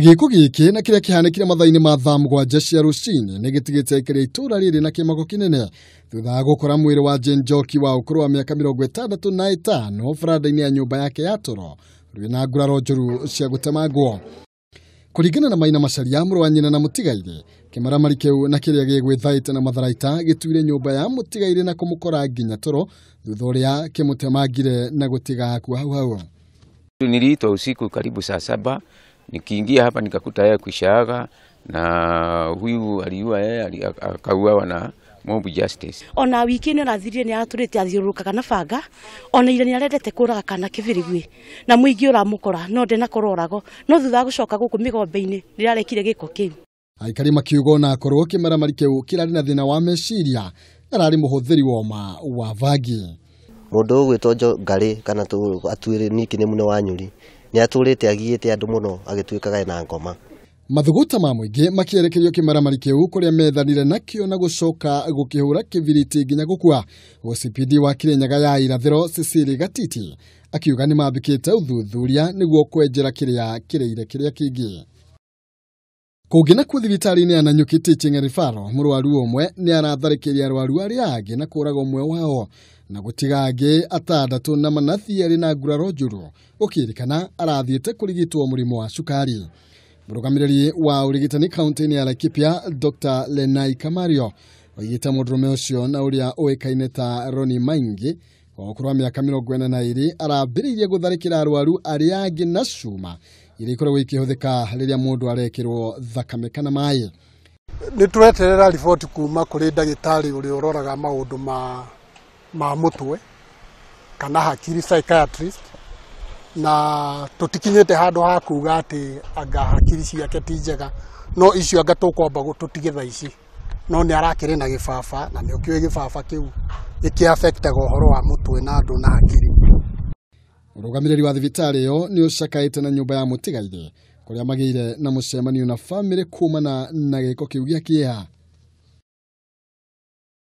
Gĩko gĩkĩ na kĩrĩa kĩhanĩkire mathaa-inĩ ma thaa 7 cia rũcinĩ nĩ gĩtigĩte aikari a itũũra rĩrĩ na kĩmako kĩnene thutha wa gũkora mwĩrĩ wa Jane Njoki wa ũkũrũ wa mĩaka 65 baranda-inĩ ya nyũmba yake ya toro rwĩna nguraro njũru cia gũtemangwo. Kũringana na Maina Macharia mũrũ wa nyina na mũtigaire, kĩmaramari kĩu na kĩrĩa gĩgwĩthaĩte na matharaita gĩtuire nyũmba ya mũtigaire na kũmũkora nginya toro thutha ũrĩa kĩmũtemangire na gũtiga akua hau hau. Niliitwa usiku karibu saa 7, nikiingia hapa nikakuta yeye kuishaaga na huyu aliua yeye akauawa na mob justice. Ona wiki ni rathirire ni aturite athiurukaga na banga, ona ire ni arendete kuraga kana kibirigwi na muingi uramukora no ndena kororago no thutha gucoka guku migombe-ini rirarekire giko kiu. Aikari makiuga ona akorwo kĩmaramari kĩu kĩrarĩ na thĩna wa meciria ararĩ mũhũthĩri wa ũma wa bangi. Mũndũ ũgwĩtwo Ngarĩ kana atuĩre niki nĩ mũne wa Nyuri nĩ atũrĩte agiĩte andũ mũno agĩtuĩkaga na ngoma. Mathuguta ma mũingĩ makĩerekerio kĩmaramari kĩu kũrĩa methanire nakĩo na gũcoka gũkĩhũra kĩbiriti nginya gũkua. OCPD wa Kirinyaga ya irathĩro Cecily Gatiti akiuga nĩ mambĩkĩte ũthuthuria nĩguo kwenjera kĩrĩa kĩrĩire kĩrĩa kĩngĩ. Kũngĩ nakuo thibitarĩ-inĩ ya Nanyuki Teaching and Referral mũrwaru ũmwe nĩ aratharĩkĩire arwaru arĩa angĩ na kũraga ũmwe wao na gũtiga angĩ atandatũ na manathi erĩ na nguraro njũru gũkĩrĩkana arathiĩte kũrigitwo mũrimũ wa cukari. Mũrũgamĩrĩri wa ũrigitani kaunti-inĩ ya Laikipia Dr. Lenai Kamario oigĩte mũndũrũme ũcio na ũrĩa ũĩkaine ta Ronnie Maingi wa ũkũrũ wa mĩaka 42 arambĩrĩirie gũtharĩkĩra arwaru arĩa angĩ na cuma iria ikoragwo ikĩhũthĩka rĩrĩa mũndũ arekĩrwo thakame kana maĩ. Nĩ tũreterera riboti kuma kũrĩ ndagĩtarĩ ũrĩa ũroraga maũndũ ma mũtwe kana hakiri psychiatrist, na tũtikinyĩte handũ ha kuga atĩ anga hakiri ciake ti njega, no icio anga tũkwamba tũtige thaa ici, no nĩ arakĩrĩ na gĩbaba na nĩ ũkĩũĩ gĩbaba kĩu gĩkĩafectaga ũhoro wa mũtwe na andũ na hakiri. Mũrũgamĩrĩri wa thibitarĩ ĩyo nĩ ũcakaĩte na nyũmba ya mũtigaire kũrĩa magĩire na mũcemanio na bamĩrĩ kumana na gĩko kĩu gĩa kĩeha.